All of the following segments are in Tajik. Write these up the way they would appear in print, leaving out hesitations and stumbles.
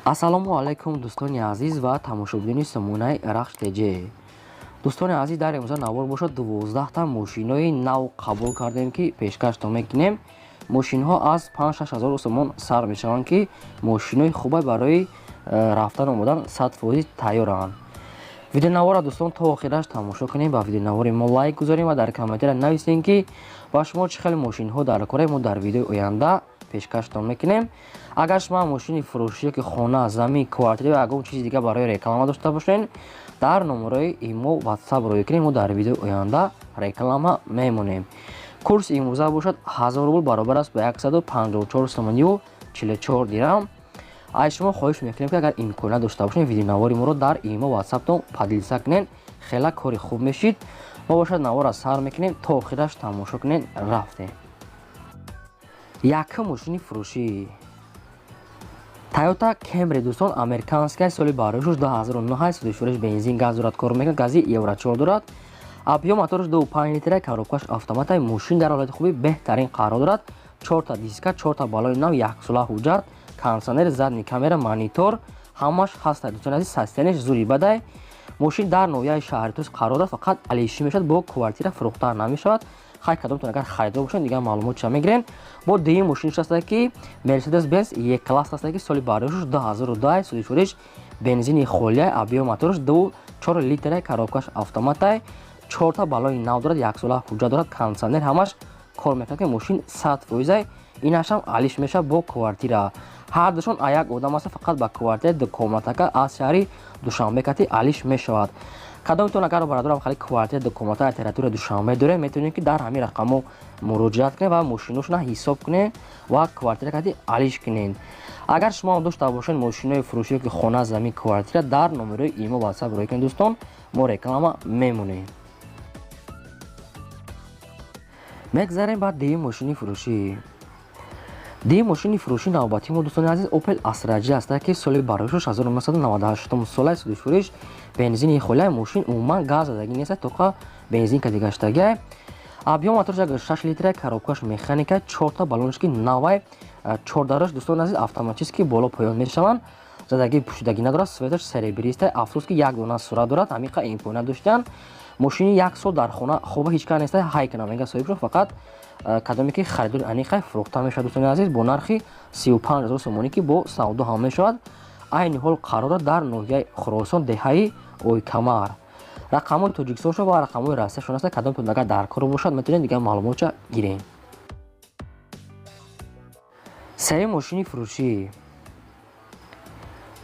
Ассалому алайкум, дӯстони азиз ва тамошобинони сомонаи Рахш ТЖ. Дӯстони азиз, дар имрӯза навор бошад, 12та мошинои нав қабул кардем, ки пешкаштон мекунем. Мошинҳо аз 5-6 ҳазор сомон сар мешаванд, ки мошинои хубе барои рафтан омадан 100% тайёранд. Видеонавора, дӯстон, то охираш тамошо кунем, ба видеонавори мо лайк гузорем ва дар комментария нависем, ки ба шумо чӣ хеле мошинҳо дар кора, мо дар видеои оянда пешкаштон мекунем. Агар шумо мошини фурӯшӣ ёки хона, замин, квартира ё ягон чизи дига барои реклама дошта бошед, дар номерои имо, Ватсап рӯй кунем, мо дар видеои оянда реклама мемонем. Курси имрӯза бошад, 1000 рубл баробар аст ба 154 сомонию 44 дирам. Аз шумо хоҳиш мекунем, ки агар имконият дошта бошед, видеонавори моро дар имо, Ватсаптон поделиться кунед, хела кори хуб мешид. Мо бошад, навора сар мекунем, то охираш тамошо кунед. Рафтем. Якум мошини фурӯшӣ Тойота Кемри, дӯстон, американская, соли бароишуш 2009, судишуриш бензин, газ дорад, кор мекунад, гази Евро 4 дорад. Объём мотораш 2,5 литра, коробкаш автомата. Мошин дар ҳолати хуби беҳтарин қарор дорад. Чорта диска, чорта балони нав, яксола ҳуҷҷат, кондиционер, задний камера, монитор, ҳамаш ҳаста. Дӯстони азиз, состоянияш зури бадай. Мошин дар ноҳияи шаҳри Тус қарор дорад, фақат алишӣ мешавад, бо квартира фурӯхта намешавад. Хай, кадомтон агар харидор бошед, дигар маълумотша мегирен. Бо дуюм мошинш аста, ки Мерседес Бенз Е класс аста, ки соли бароишуш 2010, судишуриш бензини холия, объём мотораш 2,4 литра, коробкаш автоматай, чорта балони нав дорад, яксола ҳуҷҷат дорад, кондиционер, ҳамаш кор мекунад, ки мошин 100%. Инашам алиш мешавад бо квартира. Ҳардушон а як одам аста, фақат ба квартира дукомнатака аз шаҳри Душанбе кати алиш мешавад. Кадомтон агар, бародарам, хали квартира дукомната территория Душанбе дорем, метавонед, ки дар ҳамин рақамҳо муроҷиат кунед ва мошиношона ҳисоб кунед ва квартира кати алиш кунед. Агар шумо дошта бошед мошинои фурӯшӣ, ки хона, замин, квартира, дар номерои имо, Ватсап рӯй кунед, дӯстон, мо реклама мемонем. Мегзарем ба дуюм мошини фурӯшӣ. Дуюм мошини фурӯшӣ навбатии мо, дӯстони азиз, Опел Астра Ҷ аста, ки соли бароишуш 1998 сола, судишуриш бензини холия. Мошин умуман газ задагӣ нест, тоқа бензин кади гаштагиа. Объём мотораш 6 литра, коробкаш механика, чорта балонаш ки навай, чордараш, дӯстони азиз, автоматически боло поён мешаванд, задагӣ пӯшидагӣ надорад, светаш серебристый. Афсӯс, ки як дона сурат дорад, ҳамиқа имконият доштан. Мошини як сол дар хона хоба, ҳеҷ кас неста, ҳай кунам мега соҳибшо, фақат кадоме ки харидори аниқай, фурӯхта мешавад, дӯстони азиз, бо нархи 35 000 сомонӣ, ки бо савдо ҳам мешавад. Айни ҳол қарор дорад дар ноҳияи Хуросон, деҳаи Ойкамар. Рақамҳои Тоҷикистоншо ва рақамҳои Россияшон аста. Кадомтон агар дар кор бошад, метавонед дигар маълумотша гирем. Сеюм мошини фурӯшӣ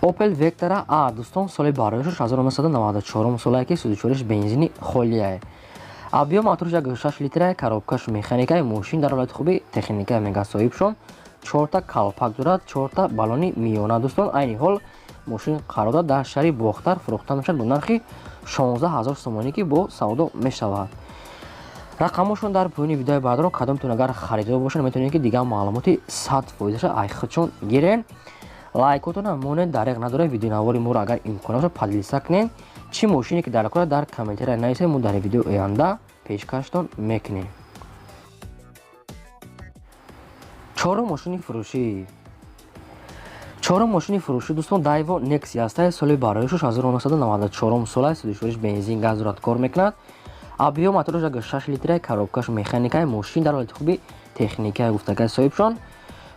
Опел Вектора А, дӯстон, соли бароишуш 1994 солае, ки судучориш бензини холияе. Объём мотораш 6 литра, коробкаш механика. Мошин дар ҳолати хуби техника мега соҳибшон. Чорта калпак дорад, чорта балони миёна. Дӯстон, айни ҳол мошин қарор дорад дар шаҳри Бохтар, фурӯхта мешавад бо нархи 16 ҳазор сомонӣ, ки бо савдо мешавад. Рақамҳошон дар поёни видеои, бародарон. Кадомтон агар харидор бошанд, метавонед, ки дигар маълумоти 100%-аша ай худшон гирен. Лайкотона монед, дареғ надоред. Видеонавори моро, агар имкон бошад, поделиться кунед. Чӣ мошине ки дар кора, дар комментария нависед, мо дар видеои оянда пешкаштон мекунем. Чорум мошини фурӯшӣ. Чорум мошини фурӯшӣ, дӯстон, Дайво Некси ҳаста, соли бароишуш 1994 сола, судишуриш бензин, газ дорад, кор мекунад. Объём мотораш 6 литра, коробкаш механика. Мошин дар ҳолати хуби техника гуфтага соҳибшон.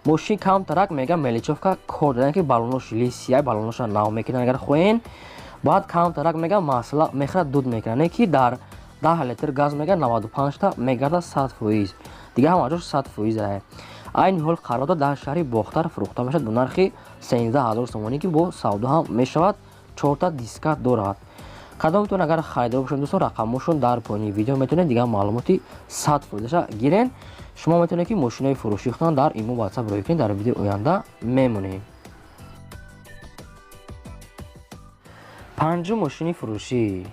Мошин камтарак мега мелочёвка кор дорад, ки балонош лисия, балоноша нав мекунад, агар хоҳен. Баъд камтарак мега масла мехӯрад, дуд мекунад, не ки дар 10 литр газ мега 95та мегарда, 100%. Дига ҳама ҷош 100%. Айни ҳол қарор дорад дар шаҳри Бохтар, фурӯхта мешавад бо нархи 13 000 сомонӣ, ки бо савдо ҳам мешавад. Чорта диска дорад. Кадомтон агар харидор бошед, дӯстон, рақамҳошон дар поёни видео, метавонед дигар маълумоти 100%-аша гирен. Шумо метавонед, ки мошинои фурӯшии худтон дар имо, Ватсап рӯй кунед, дар видеои оянда мемонем. Панҷум мошини фурӯшӣ.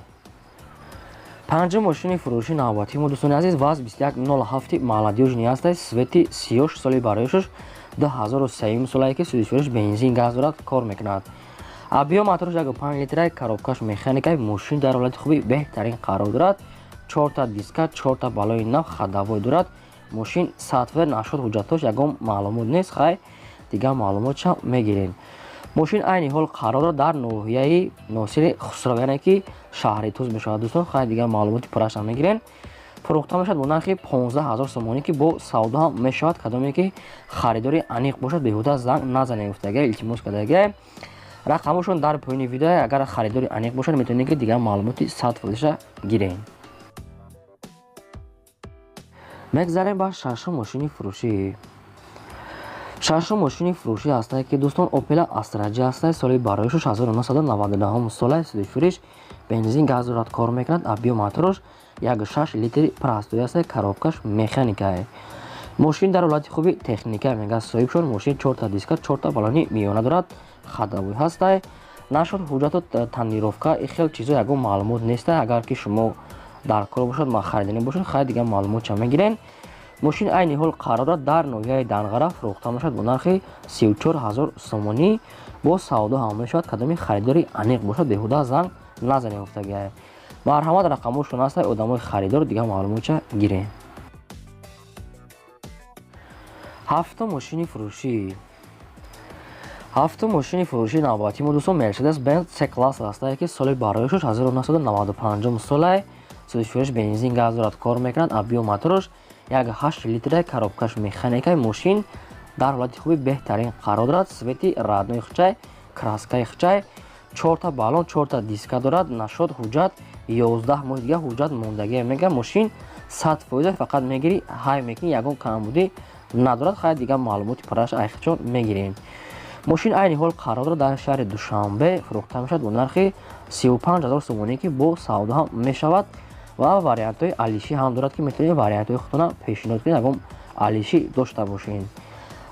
Панҷум мошини фурӯшӣ навбатии мо, дӯстони азиз, ВАЗ 2107 молодёжный аста, цвети сиёш, соли бароишуш 2003 солае, ки судишуриш бензин, газ дорад, кор мекунад. Объём мотораш 1,5 литра, коробкаш механика. Мошин дар ҳолати хуби беҳтарин қарор дорад. Чорта диска, чорта балои нав, ходовой дорад. Мошин 100% нашуд, ҳуҷҷатҳош ягон маълумот нест. Хай, дигар маълумотша мегирем. Мошин айни ҳол қарор дорад дар ноҳияи Носири Хусрав, яъне ки шаҳри Туз мешавад дӯстон. Хай дигар маълумоти пурраша мегирен. Фурӯхта мешавад бо нархи 15 000 сомонӣ, ки бо савдо ҳам мешавад. Кадоме ки харидори аниқ бошад, беҳуда занг назанед гуфтага, илтимос кардага. Рақамошон дар поёни видео, агар харидори аниқ бошад, метавонед ки дигар маълумоти 100%-ша гирен. Мегзарем ба шашум мошини фурӯшӣ. Шашум мошини фурӯшӣ ҳастае ки дӯстон Opel Astra J ҳастае, соли бароишуш 1999 солае, судифуриш бензин газ дорад, кор мекунад, объем мотораш 1.6 литри простой ҳастае, коробкаш механикае. Мошин дар ҳолати хуби техника мегӯяд соҳибшон. Мошин 4та диска, 4та балони миёна дорад, ходовой ҳастае. Нашуд ҳуҷҷату тонировка и хел чизо ягон маълумот нестае. Агар ки шумо дар кор бошад, ма харидани бошад, хай дигар маълумотча мегирен. Мошин айни ҳол қарор дорад дар ноҳияи Данғара, фурӯхта мешавад бо нархи 34 000 сомонӣ, бо савдо ҳам мешавад. Кадоми харидори аниқ бошад, беҳуда занг назанед гуфтагиае. Марҳамат, рақамошон ҳастае, одамои харидор дигар маълумотча гирен. Ҳафтум мошини фурӯшӣ. Ҳафтум мошини фурӯшии навбатии мо дӯстон Mercedes Benz C класс ҳастае, ки соли бароишуш 1995 солае, судифуриш бензин газ дорад, кор мекунад, объем мотораш 1.8 литра, коробкаш механикаи. Мошин дар ҳолати хуби беҳтарин қарор дорад, цвети родной хучай, краскаи хучай, 4та баллон, 4та диска дорад. Нашуд ҳуҷҷат 11 моҳи дига ҳуҷҷат мондагия мега. Мошин 100% фақат мегирӣ, ҳай мекунӣ, ягон камбудӣ надорад. Хай дигар маълумоти пурраш айхчон мегирем. Мошин айни ҳол қарор дорад дар шаҳри Душанбе, фурӯхта мешавад бо нархи 35 000 сомонӣ, ки бо савдо ҳам мешавад ва вариантҳои алишӣ ҳам дорад, ки метавонед вариантҳои худтона пешниҳод кунед, ягон алишӣ дошта бошед.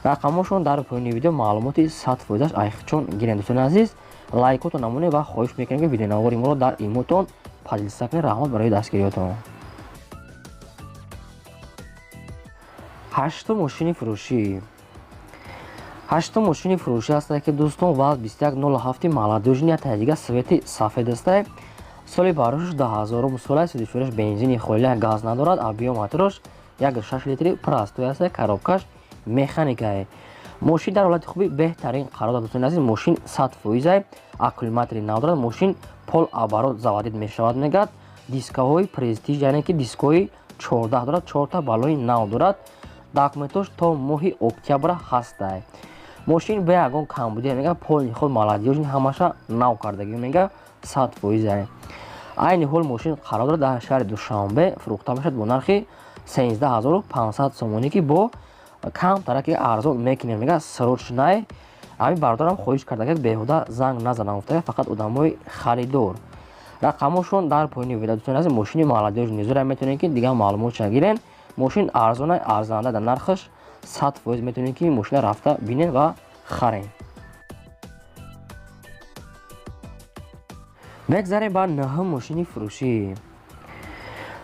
Рақамошон дар поёни видео, маълумоти 100%-аш айхчон гирен. Дӯстони азиз, лайкотон намонед ва хоҳиш мекунем, ки видеонавори моро дар имотон поделиться кунед. Раҳмат барои дастгириётон. Ҳаштум мошини фурӯшӣ. Ҳаштум мошини фурӯшӣ ҳастае ки дӯстон ВАЗ 2107 молодёжный, дига цвети сафед ҳастае, соли бароишуш 2000 солае, судифуриш бензини холия, газ надорад, объем мотораш 1.6 литри простой ҳастае, коробкаш механикае. Мошин дар ҳолати хуби беҳтарин қарор дорад дӯстони азиз. Мошин 100%, аккумулятори нав дорад. Мошин полуоборот заводить мешавад мегӯяд. Дискаҳои престиж, яъне ки дискҳои 14 дорад, 4та баллони нав дорад. Документош то моҳи октябра ҳастае. Мошин бе ягон камбудия мега, полный ход молодёжный, ҳамаша нав кардагӣ мега, 100%. Айни ҳол мошин қарор дорад дар шаҳри Душанбе, фурӯхта мешавад бо нархи 13 500 сомонӣ, ки бо камтара ки арзон мекунем мега, срочный. Ҳамин бародарам хоҳиш карда, ки беҳуда занг назанам гуфта, фақат одамои харидор. Рақамошон дар поёни видео дӯстони азиз. Мошини молодёжный зура метавонед ки дигар маълумотша гирен. Мошин арзона, арзанда дар нархаш 100%, метавонед ки мошина рафта бинед ва харен. Мегзарем ба нӯҳум мошини фурӯшӣ.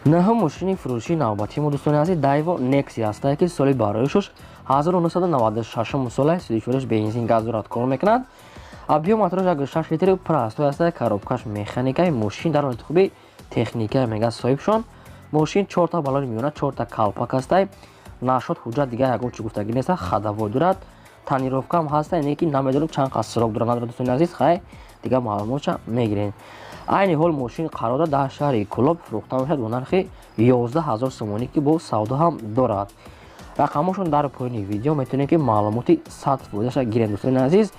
Нӯҳум мошини фурӯшии навбатии мо дӯстони азиз Daewoo Nexia ҳастае, ки соли бароишуш 1996 солае, судифуриш бензин газ дорад, кор мекунад, объем мотораш 1.6 литри простой ҳастае, коробкаш механикаи. Мошин дар ҳолати хуби техника мега соҳибшон. Мошин 4та баллони миёна, 4та калпак ҳастае. Нашуд ҳуҷҷат дигар ягон чӣ гуфтагӣ нест, ходовой дорад, тонировка ҳам ҳастае, не ки намедонам чанд қад срок дорад надорад. Дӯстони азиз, хай дигар маълумотша мегирем. Айни ҳол мошин қарор дорад дар шаҳри Кӯлоб, фурӯхта мешавад бо нархи 11 000 сомонӣ, ки бо савдо ҳам дорад. Рақамошон дар поёни видео, метавонед ки маълумоти 100%-ша гирем. Дӯстони азиз,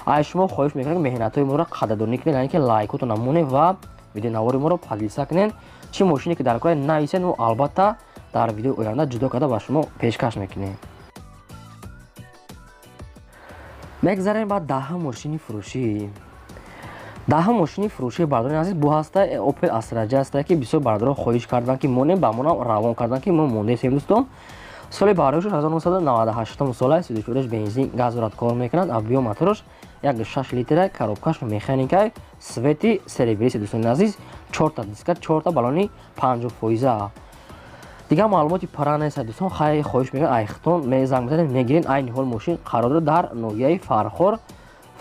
аз шумо хоҳиш мекунем, ки меҳнатҳои моро қадрдонӣ кунед, яъне ки лайкотон намонед ва видеонавори моро поделиться кунед. Чӣ мошине ки дар кора нависед, мо албатта дар видеои оянда ҷудо карда ба шумо пешкаш мекунем. Мегзарем ба даҳум мошини фурӯшӣ. Даҳум мошини фурӯшии бародарони азиз бу ҳаста Opel Astra J ҳастае, ки бисёр бародарон хоҳиш карданд, ки монем, ба монам равон карданд, ки мо мондаесем дӯстон. Соли бароишуш 1998 солае, судифуриш бензин газ дорад, кор мекунад, объем мотораш 1.6 литра, коробкаш механикай, цвети серебристый дӯстони азиз, 4та диска, 4та баллони 50%. Дигар маълумоти пара нест дӯстон. Хай хоҳиш мекунам, айхтон мезанг мезанед, мегирен. Айни ҳол мошин қарор дорад дар ноҳияи Фархор,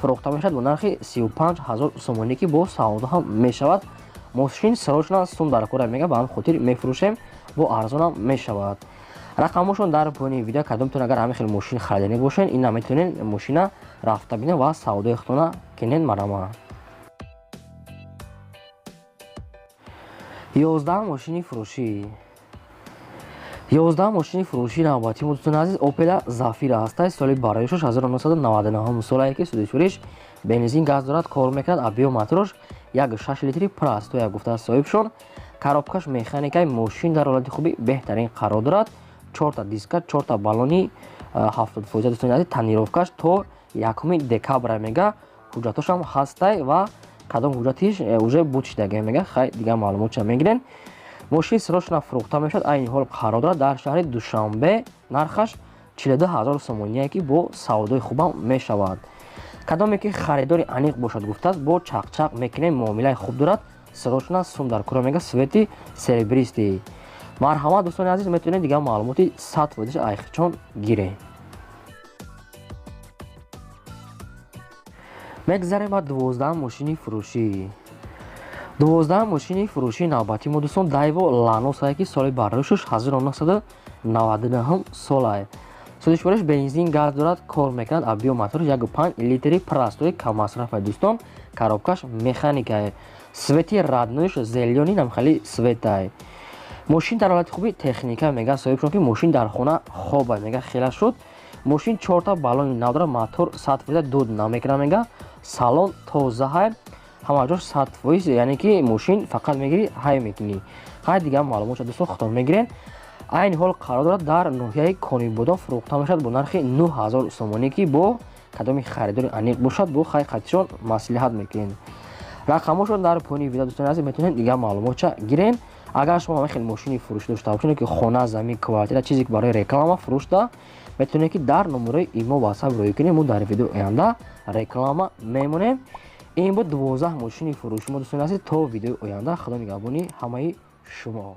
фурӯхта мешавад бо нархи 35 000 сомонӣ, ки бо савдо ҳам мешавад. Мошин срочно сум дар кора мега, ба ҳамин хотир мефурӯшем, бо арзонам мешавад. Рақамошон дар поёни видео. Кадомтон агар ҳамин хел мошин хариданӣ бошен, ина метавонед мошина рафта бинед ва савдои худтона кинед. Марама. 11 мошини фурӯшӣ. 11 мошини фурӯшӣ навбатӣ дӯстони азиз Opel Zafira ҳастай. Соли бароишаш 1999 солае ки судишуриш бензин газ дорад, кор мекунад. Объём мотораш 1.6 литри простоя гуфтааст соҳибшон. Коробкаш механикаи, мошин дар ҳолати хуби беҳтарин қарор дорад. 4та диска, 4та баллони 70%. Дӯстони азиз, тонировкаш то 1 декабр мега, ҳуҷҷатошам ҳастай ва кадом ҳуҷҷатиш уже буд шидаге мега. Хай, дигар маълумотша мегирен. Мошин срочно фурӯхта мешавад, айни ҳол қарор дорад дар шаҳри Душанбе. Нархаш 42 000 сомоние ки бо савдои хубам мешавад. Кадоме ки харидори аниқ бошад, гуфтааст, бо чақчақ мекунем, муомилаи хуб дорад. Срочно сум дар кура мега, цвети серебристый. Марҳамат, дӯстони азиз, метавонед дигар маълумоти 100% айхичон гиред. Мегзарем ба 12 мошини фурӯшӣ. 12 мошини фурӯшии навбатӣ мо дӯстон Дайво Ланос ае ки соли бароишаш 1999 солае. Судишвориш бензин газ дорад, кор мекунад. Объём мотораш 1.5 литри простой каммасраф дӯстон. Коробкаш механикае. Цвети роднойш зелёный, намхали цветае. Мошин дар ҳолати хуби техника мега соҳибшон ки мошин дар хона хоба мега, хела шуд. Мошин 4та баллони нав дорад, мотор 100% дуд намекунад мега, салон тозаҳай, ҳама ҷош 100%, яъне ки мошин фақат мегирӣ, ҳай мекунӣ. Хай, дигар маълумотша дӯстон худтон мегирен. Айни ҳол қарор дорад дар ноҳияи Конибодом, фурӯхта мешавад бо нархи 9000 сомонӣ ки бо кадоми харидори аниқ бошад, бо хай қатишон маслиҳат мекунед. Рақамошон дар поёни видео, дӯстони азиз, метавонед дигар маълумотша гирен. Агар шумо ҳамин хел мошини фурӯшӣ дошта бошед, ки хона, замин, квартира, чизе ки барои реклама фурӯшта, метавонед ки дар номерои имо WhatsApp рӯй кунед, мо дар видео оянда реклама мемонем. Ин буд 12 мошини фурӯши мо, дӯстони азиз. То видеои оянда, худо нигаҳбони ҳамаи шумо.